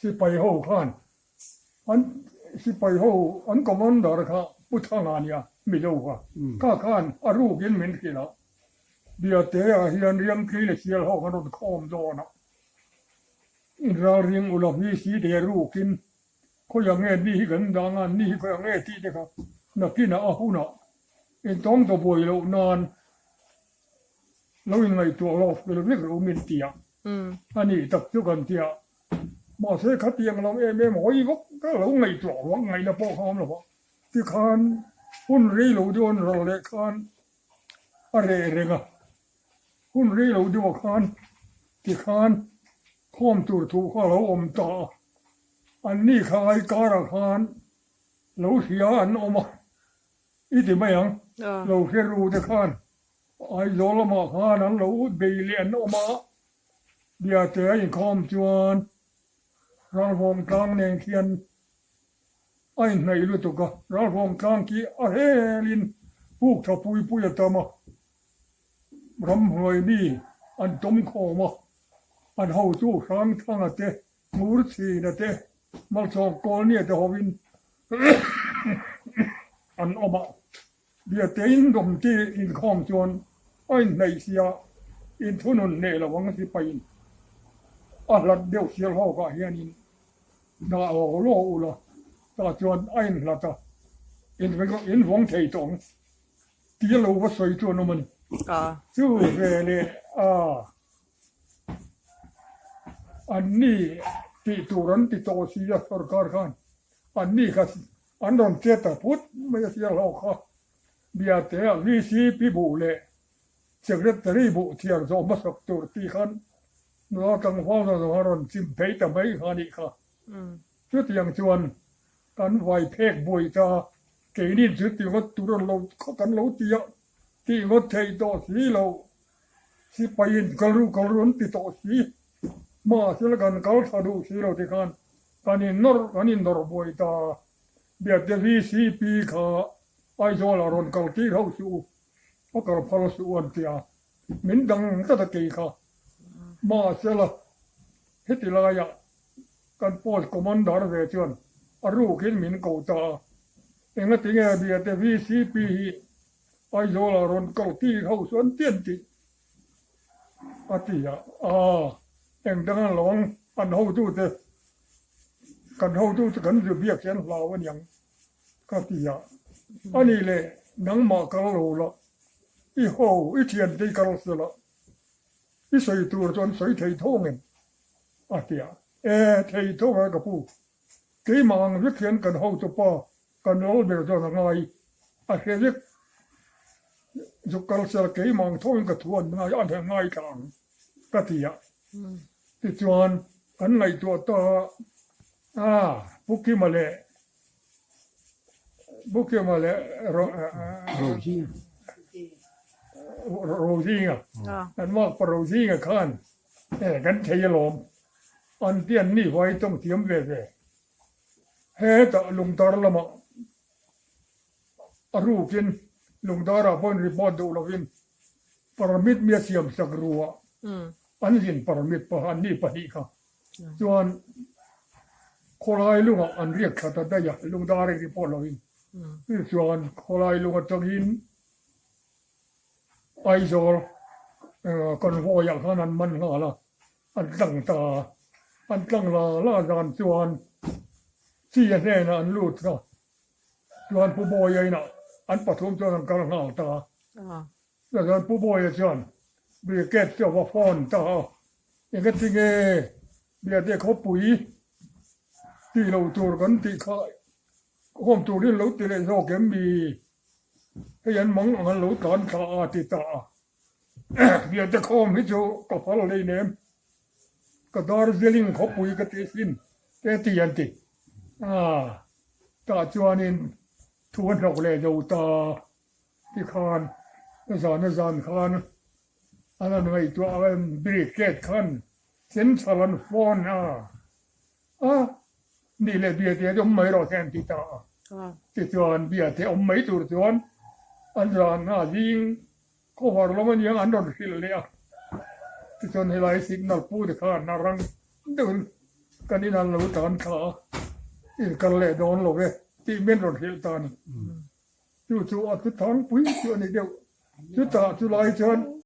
Sipai ho khan an sipai ho an commander kha Pu Thanga a nia, Mizo kha. Kha khan a rukin min hrilh a, Biate-ah hian Riangtli leh Sial ho khan rawn khawm dawn a, inralring ula VC te rukin khawiah nge ni hi kan dah anga ni hi khawiah nge tih te kha nakinah a hunah intawng ta buai loh nan lo inngaihtuah lawk fel vek rawh u min ti a, a nih tak chu kan ti a, mahse khatiang lo em em hawi vak ka lo ngaihtuah vak ngaihna pawh kha awm lo va, tikhan hun rei lo deuh an ral leh khan a reh reng a, hun rei lo deuhah khan tikhan khawm tur thu kha a lo awm ta a, anni kha ai karah khan lo hria an awm a. I ti mai ang, lo hre ru te khan Aizawl lamah khan an lo bei leh an awm a, Biate a inkhawm chuan Ralvawng tlang nen khian a inhnaih lutuk a, Ralvawng tlang khi a helin puk tha pui pui a tam a, ramhnuai mi an tawm khawm a, an hotu Hrangthanga te, Ngurchhina te, Malsawm Kawlnia te hovin an awm a, Biatein dawmti inkhawm chuan a inhnaih sia inthunun hneh lo ang sipaiin a hlat deuh sial hawkah hianin dah law law ula tah chuan a inhlat a, invawng thei tawh ang tia lo va sawi chu an awm a ni. Chu veleh a. Anni tih tur an ti tawh si a sorkar khan anni kha an rawn che ta phut mai a sia hlawk kha Biate ah VCP buh leh Secretary buh thiar zawh hmasak tur tih khan nula tlangval zawng zawng a rawn chim phei ta mai kha anih kha. Chutiang chuan kan vai phek buai ta keini chu ti ngawt tur an lo kan lo ti a tih ngawt theih tawh si lo. Sipaiin kal ru kal ru an ti tawh si. Mahse kan kal tha duh si lo tikhan kan innawr kan innawr buai ta. Biate VCP kha Aizawl ah rawn kal tir ho suh u, a kal phal suh u an ti a, min dang tlat a kei kha. Mahse la heti laiah kan post commander ve chuan a rukin min ko ta a, engatinge Biate VCP hi Aizawl ah rawn kal tir ho chuan tian tih a ti a, aa eng dang an lo ang, an hotute kan hotute kan zu biak hian hlau a niang ka ti a, a nih leh nangmah kal lo la, i ho i thiante i kal se la, i sawi tur chuan sawi thei tho ang em a ti a, e thei tho ang e ka pu, keimah ang vek hian kan hotupa Kan ro ber chuan a ngai a hre vek. Zuk kal sel keimah ang tho in ka thu an ngai a an ngai thla ang ka ti a. Tichuan kan ngaihtuah ta a, Pu Kima leh Pu Kima leh Rozinga kan makpa Rozinga khan kan thei alawm an ti an ni huai tawng thiam ve ve. Hetah Lungdar lamah a rukin Lungdarah pawhin report duh lovin permit mi a siam sak ru a, an zin permit pawh an ni pahnih kha chuan khawlai lungah an riak thla ta daih a, Lungdarin report lovin chuan khawlai lung atangin Aizawl convoy ah khan an man nghal a. An tlang ta a, an tlang la la zan chuan chi a hnenah an lut a, chuan Pu Bawia inah an pathum chuan an kal nghal ta a. Chuan Pu Bawia chuan Brigade chu a va phone ta a, Engatinge Biate khawpui tih loh tur kan tih kha home turin lo ti leh zawk em mi? Hei an mang ang an lo tlan thla a ti ta a. Biate khawm hi chu ka fal lei nem, ka Darjeeling khawpui ka tih sin te ti an ti. Aaa tah chuanin thu a hnawk leh zo ta tikhan zan a zan khan an han ngaihtuah a brigade khan central an phone a, a nih leh Biate a awm mai rawh se an ti ta a. Tichuan Biate awm mai tur chuan an zan a zing Khawvar lam aniang an rawn hrilh leh a, tichuan helai signal pu te khan a rang deuhin Kan inah an lo tan thla a, in kal leh dawn lo e tih min rawn hrilh ta a ni. Chu chu a thuthangpui chu a ni deuh. Chutah chulai chuan.